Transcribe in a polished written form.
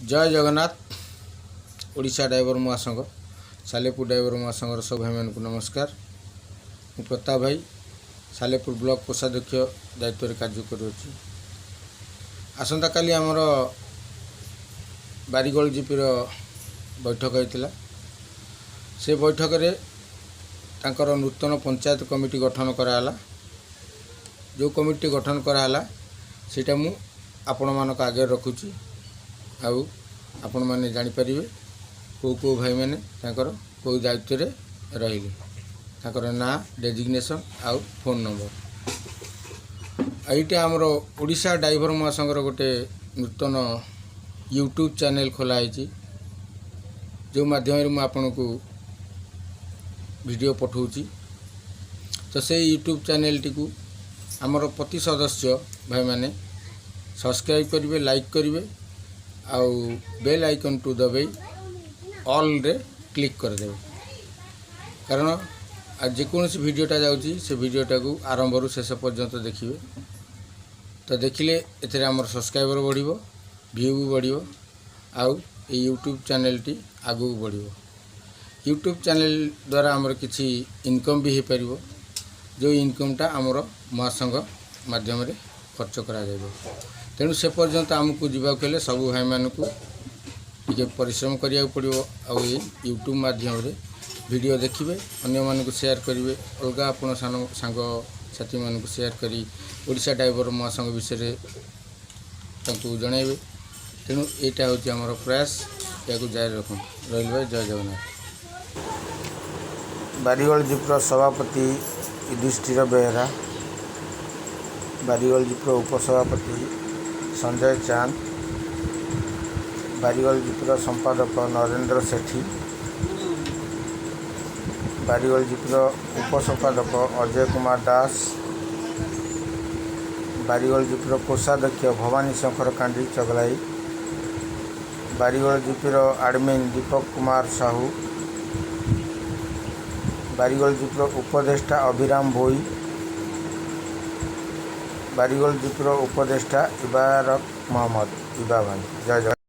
ଜୟ Jagannath. Odisha driver ମହାସଂଘ, Salepur driver ମହାସଂଘର ସବୁ ଭାଇମାନଙ୍କୁ ନମସ୍କାର। ମୁଁ ପ୍ରତାପ ଭାଇ, ସାଲେପୁର ବ୍ଲକ କୋଷାଧ୍ୟକ୍ଷ ଦାୟିତ୍ୱରେ କାର୍ଯ୍ୟ କରୁଅଛି। ଆସନ୍ତାକାଲି ଆମର ବାରିଗୋଳ ଜିପିର ବୈଠକ ହୋଇଥିଲା। ସେ ବୈଠକରେ ତାଙ୍କର ନୂତନ ପଞ୍ଚାୟତ କମିଟି ଗଠନ କରାହେଲା। ଯେଉଁ କମିଟି ଗଠନ କରାହେଲା, ସେଇଟା ମୁଁ ଆପଣମାନଙ୍କ ଆଗରେ ରଖୁଛି ଆଉ ଆପଣମାନେ ଜାଣିପାରିବେ କେଉଁ କେଉଁ ଭାଇମାନେ ତାଙ୍କର କେଉଁ ଦାୟିତ୍ୱରେ ରହିଲେ, ତାଙ୍କର ନାଁ, ଡେଜିଗ୍ନେସନ୍ ଆଉ ଫୋନ୍ ନମ୍ବର। ଏଇଟା ଆମର ଓଡ଼ିଶା ଡ୍ରାଇଭର ମହାସଂଘର ଗୋଟେ ନୂତନ ୟୁଟ୍ୟୁବ୍ ଚ୍ୟାନେଲ୍ ଖୋଲା ହେଇଛି, ଯେଉଁ ମାଧ୍ୟମରେ ମୁଁ ଆପଣଙ୍କୁ ଭିଡ଼ିଓ ପଠାଉଛି। ତ ସେଇ ୟୁଟ୍ୟୁବ୍ ଚ୍ୟାନେଲ୍ଟିକୁ ଆମର ପ୍ରତି ସଦସ୍ୟ ଭାଇମାନେ ସବସ୍କ୍ରାଇବ୍ କରିବେ, ଲାଇକ୍ କରିବେ ଆଉ ବେଲ୍ ଆଇକନ୍‌କୁ ଦବାଇ ଅଲ୍ରେ କ୍ଲିକ୍ କରିଦେବେ। କାରଣ ଆଉ ଯେକୌଣସି ଭିଡ଼ିଓଟା ଯାଉଛି, ସେ ଭିଡ଼ିଓଟାକୁ ଆରମ୍ଭରୁ ଶେଷ ପର୍ଯ୍ୟନ୍ତ ଦେଖିବେ। ତ ଦେଖିଲେ ଏଥିରେ ଆମର ସବସ୍କ୍ରାଇବର୍ ବଢ଼ିବ, ଭ୍ୟୁ ବି ବଢ଼ିବ ଆଉ ଏଇ ୟୁଟ୍ୟୁବ୍ ଚ୍ୟାନେଲ୍ଟି ଆଗକୁ ବଢ଼ିବ। ୟୁଟ୍ୟୁବ୍ ଚ୍ୟାନେଲ୍ ଦ୍ୱାରା ଆମର କିଛି ଇନକମ୍ ବି ହେଇପାରିବ, ଯେଉଁ ଇନକମ୍ଟା ଆମର ମହାସଂଘ ମାଧ୍ୟମରେ ଖର୍ଚ୍ଚ କରାଯିବ। ତେଣୁ ସେ ପର୍ଯ୍ୟନ୍ତ ଆମକୁ ଯିବାକୁ ହେଲେ ସବୁ ଭାଇମାନଙ୍କୁ ଟିକେ ପରିଶ୍ରମ କରିବାକୁ ପଡ଼ିବ ଆଉ ଏଇ ୟୁଟ୍ୟୁବ୍ ମାଧ୍ୟମରେ ଭିଡ଼ିଓ ଦେଖିବେ, ଅନ୍ୟମାନଙ୍କୁ ସେୟାର କରିବେ, ଅଲଗା ଆପଣ ସାନ ସାଙ୍ଗସାଥିମାନଙ୍କୁ ସେୟାର କରି ଓଡ଼ିଶା ଡ୍ରାଇଭର ମହାସଂଘ ବିଷୟରେ ତାଙ୍କୁ ଜଣାଇବେ। ତେଣୁ ଏଇଟା ହେଉଛି ଆମର ପ୍ରୟାସ, ଏହାକୁ ଜାରି ରଖନ୍ତୁ। ରହିଲି ଭାଇ, ଜୟ ଜଗନ୍ନାଥ। ବାରିଗୋଳ ଜିପିର ସଭାପତି ଯୁଧିଷ୍ଠିର ବେହେରା, ବାରିଗୋଳ ଜିପିର ଉପସଭାପତି ସଞ୍ଜୟ ଚାନ୍ଦ, ବାରିଗୋଳ ଜିପିର ସମ୍ପାଦକ ନରେନ୍ଦ୍ର ସେଠୀ, ବାରିଗୋଳ ଜିପିର ଉପସମ୍ପାଦକ ଅଜୟ କୁମାର ଦାସ, ବାରିଗୋଳ ଜିପିର କୋଷାଧ୍ୟକ୍ଷ ଭବାନୀ ଶଙ୍କର କାଣ୍ଡି ଚଗଲାଇ, ବାରିଗୋଳ ଜିପିର ଆଡ଼ମିନ୍ ଦୀପକ କୁମାର ସାହୁ, ବାରିଗୋଳ ଜିପିର ଉପଦେଷ୍ଟା ଅଭିରାମ ଭୋଇ, ବାରିଗୋଳ ଜିପିର ଉପଦେଷ୍ଟା ଇବାରକ ମହମ୍ମଦ ଇବା ଭାଇ। ଜୟ ଜଗନ୍ନାଥ।